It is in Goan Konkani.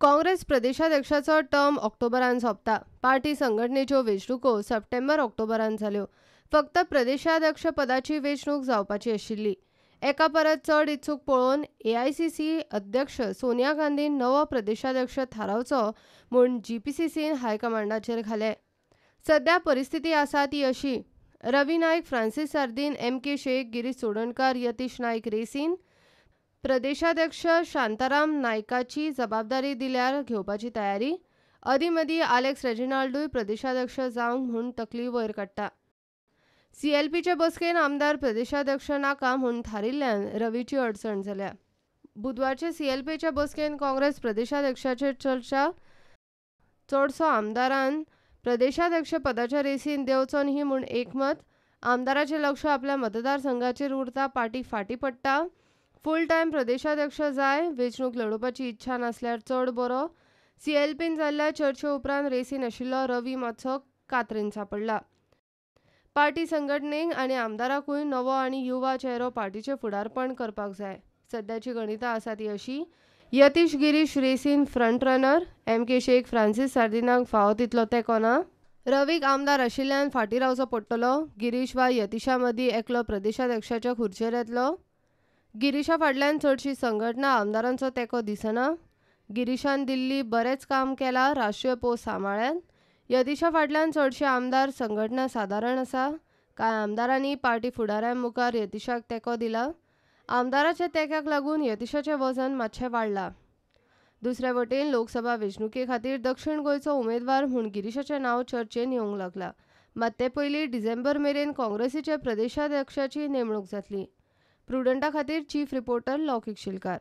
काँग्रेस प्रदेशाध्यक्षाचो टर्म ऑक्टोबरान सोंपता. पार्टी संघटनेच्यो वेंचणुको सप्टेंबर ऑक्टोबरान जाल्यो. फक्त प्रदेशाध्यक्ष पदाची वेंचणूक जावपाची आशिल्ली. एका परस चड इत्सूक पळोवन एआयसीसी अध्यक्ष सोनिया गांधीन नवो प्रदेशाध्यक्ष थारावचो म्हूण जीपीसीसीन हायकमांडाचेर घाले. सध्या परिस्थिती आसा ती अशी: Ravi Naik, Francis Sardinha, M K Shaikh, Girish Chodankar, Yatish Naik रेसीन. प्रदेशाध्यक्ष शांताराम नायकाची जबाबदारी दिल्यार घेवपाची तयारी. अदीं मदीं आलेक्स रेजिनाल्डूय प्रदेशाध्यक्ष जावंक म्हूण तकली वयर काडटा. सीएलपीचे बसकेन आमदार प्रदेशाध्यक्ष नाका म्हूण थारिल्ल्यान रवीची अडचण जाल्या. बुधवारचे सीएलपीच्या बसकेन काँग्रेस प्रदेशाध्यक्षाचेर चर्चा. चडसो आमदारान प्रदेशाध्यक्ष पदाच्या रेसीन देंवचो न्ही म्हूण एकमत. आमदाराचें लक्ष आपल्या मतदारसंघाचेर उरता, पार्टी फाटीं पडटा. फूल टायम प्रदेशाध्यक्ष जाय. वेंचणूक लडोवपाची इच्छा नासल्यार चड बरो. सीएलपीन जाल्ल्या चर्चे उपरांत रेसीन आशिल्लो रवी मातसो कातरेन सांपडला. पार्टी संघटनेक आनी आमदाराकूय नवो आनी युवा चेहरो पार्टीचें फुडारपण करपाक जाय. सद्याची गणितां आसा ती अशी: Yatish Girish रेसीन front runner. M K Sheikh, Francis सार्दिनाक फावो तितलो तेंको ना. रवीक आमदार आशिल्ल्यान फाटीं रावचो पडटलो. गिरीश वा यतीशा मदीं एकलो प्रदेशाध्यक्षाच्या खुर्चेर येतलो. गिरीशा फाटल्यान चडशी संघटना, आमदारांचो तेंको दिसना. गिरीशान दिल्ली बरेंच काम केलां, राष्ट्रीय पोस्ट सांबाळ्ळ्यात. यतीशा फाटल्यान चडशे आमदार, संघटना सादारण आसा. कांय आमदारांनी पार्टी फुडाऱ्यां मुखार यतीशाक तेंको दिला. आमदाराच्या तेंक्याक लागून यतीशाचें वजन मातशें वाडलां. दुसरे वटेन लोकसभा वेंचणुके खातीर दक्षीण गोंयचो उमेदवार म्हूण गिरीशाचें नांव चर्चेन येवंक लागलां. मात ते पयलीं डिसेंबर मेरेन काँग्रेसीचे प्रदेशाध्यक्षाची नेमणूक जातली. प्रुडंटा खातीर चीफ रिपोर्टर लौकीक शिलकार.